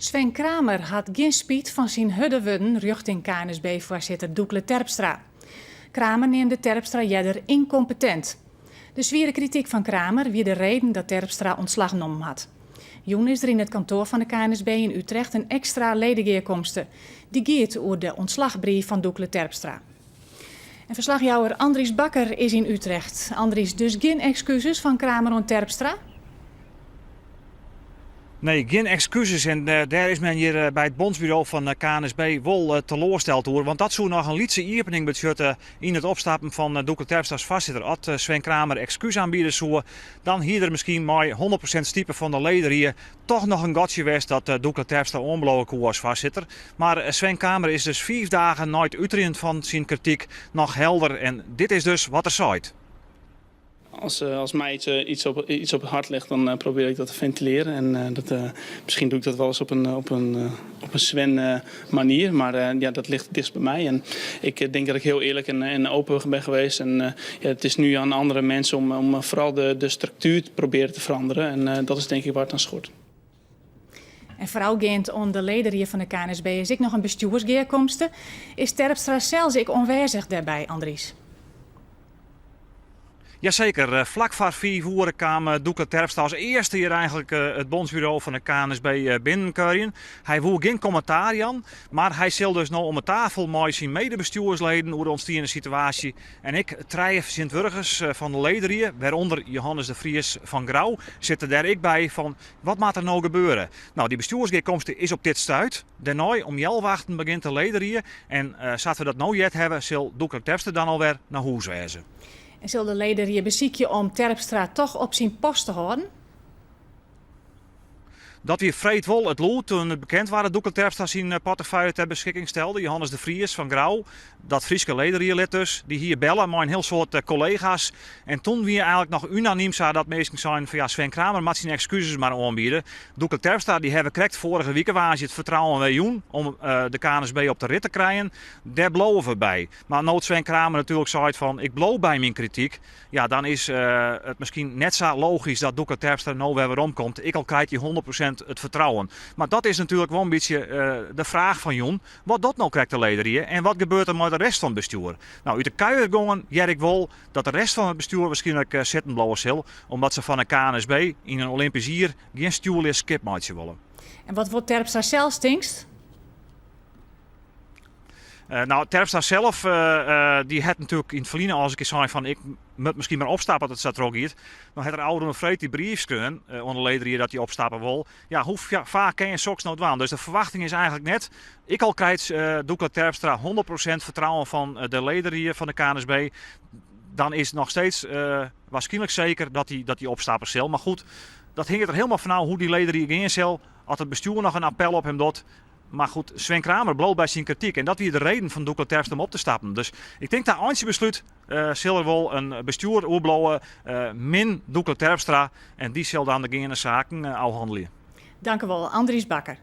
Sven Kramer hat gjin spyt fan syn hurde wurden rjochting KNSB-foarsitter Doekle Terpstra. Kramer neamde Terpstra earder ynkompetent. De swiere krityk fan Kramer wie de reden dat Terpstra ûntslach nommen hat. Jûn is der yn it kantoar fan de KNSB yn Utrecht in ekstra ledegearkomste. Dy giet oer de ûntslachbrief fan Doekle Terpstra. En ferslachjouwer Andries Bakker is yn Utrecht. Andries, dus gjin ekskuzes fan Kramer oan Terpstra? Nee, gjin ekskuzes en dêr is men hjir by it bondsburo fan KNSB wol teloarsteld oer. Want dat soe noch in lytse iepening betsjutte yn it opstappen fan Doekle Terpstra as foarsitter. As Sven Kramer ekskús aanbiede soe, dan hie der miskien mei 100% stipe fan de lederie toch noch in gatsje west dat Doekle Terpstra oanbliuwe koe as foarsitter. Mar Sven Kramer is dus fiif dagen nei it uterjen fan syn krityk noch helder en dit is dus wat er seit. Als mij iets op het hart ligt, dan probeer ik dat te ventileren. En misschien doe ik dat wel eens op een Sven manier, maar ja, dat ligt dichtst bij mij. En ik denk dat ik heel eerlijk en open ben geweest. En ja, het is nu aan andere mensen om vooral de structuur te proberen te veranderen. En dat is denk ik waar het aan schort. En foarôfgeand oan de lederie fan de KNSB is ek noch in bestjoersgearkomste. Is Terpstra sels ek oanwêzich dêrby, Andries? Jaseker, flak foar 5 oere kaam Doekle Terpstra as earste hjir eigentlik it bondsburo fan de KNSB binnenkuierjen. Hy woe gjin kommentaar jaan, mar hy sil dus no om 'e tafel mei syn medebestjoersleden oer de ûntstiene situaasje en ek trije fertsjintwurdigers fan de lederie, wêrûnder Johannes de Vries fan Grou, sitte dêr ek by fan wat moat der no gebeure? No, dy bestjoersgearkomste is op dit stuit. Dêrnei om healwei achten begjint de lederie en sa't we dat no heard hawwe, sil Doekle Terpstra dan alwer nei hûs wêze. En sil de lederie besykje om Terpstra toch op syn post te hâlden? Dat wie freed wol it lûd doe't it bekend waard dat Doekle Terpstra syn portefeuille ter beskikking stelde. Johannes de Vries fan Grou, dat Fryske lederielid dus, dy hie belle mei in hiel soad kollega's. En doe wie eigentlik noch unanym sa dat minsken seinen fan ja, Sven Kramer moat syn ekskuzes mar oanbiede. Doekle Terpstra dy hawwe krekt foarige wike woansdei it fertrouwen wer jûn om de KNSB op de rit te krijen. Dêr bliuwe we by. Mar no't Sven Kramer natuerlik seit fan ik bliuw by myn krityk, ja, dan is it miskien net sa logysk dat Doekle Terpstra no wer weromkomt. Ek al krijt hy 100% it fertrouwen. Mar dat is natuerlik wol in bytsje de fraach fan jûn. Wat docht no krekt de lederie en wat gebeurt der mei de rest fan it bestjoer? No, út de kuiergongen hear ik wol dat de rest fan it bestjoer wierskynlik sitten bliuwe sil, omdat se fan de KNSB yn in Olympysk jier gjin stjoerleas skip meitsje wolle. En wat wol Terpstra sels, tinkst? No, Terpstra sels, dy hat natuerlik yn it ferline al ris in kear sein fan ik moat miskien mar opstappe as it sa trochgiet. No hat er ôfrûne freed dy brief skreaun oan de lederie dat hy opstappe wol. Ja, hoe faak kin je soks no dwaan? Dus de ferwachting is eigentlik net, ek al krijt Doekle Terpstra 100% fertrouwen fan de lederie fan de KNSB, dan is it noch steeds wierskynlik seker dat hy opstappe sil. Mar goed, dat hinget der hielendal fanôf hoe't dy lederie gean sil. As it bestjoer noch in appel op him docht. Mar goed, Sven Kramer bliuwt by syn krityk en dat wie de reden fan Doekle Terpstra om op te stappen. Dus ik tink ta eintsjebeslút sil der wol in bestjoer oerbliuwe min Doekle Terpstra en dy sil dan de geande saken ôfhannelje. Dankjewol, Andries Bakker.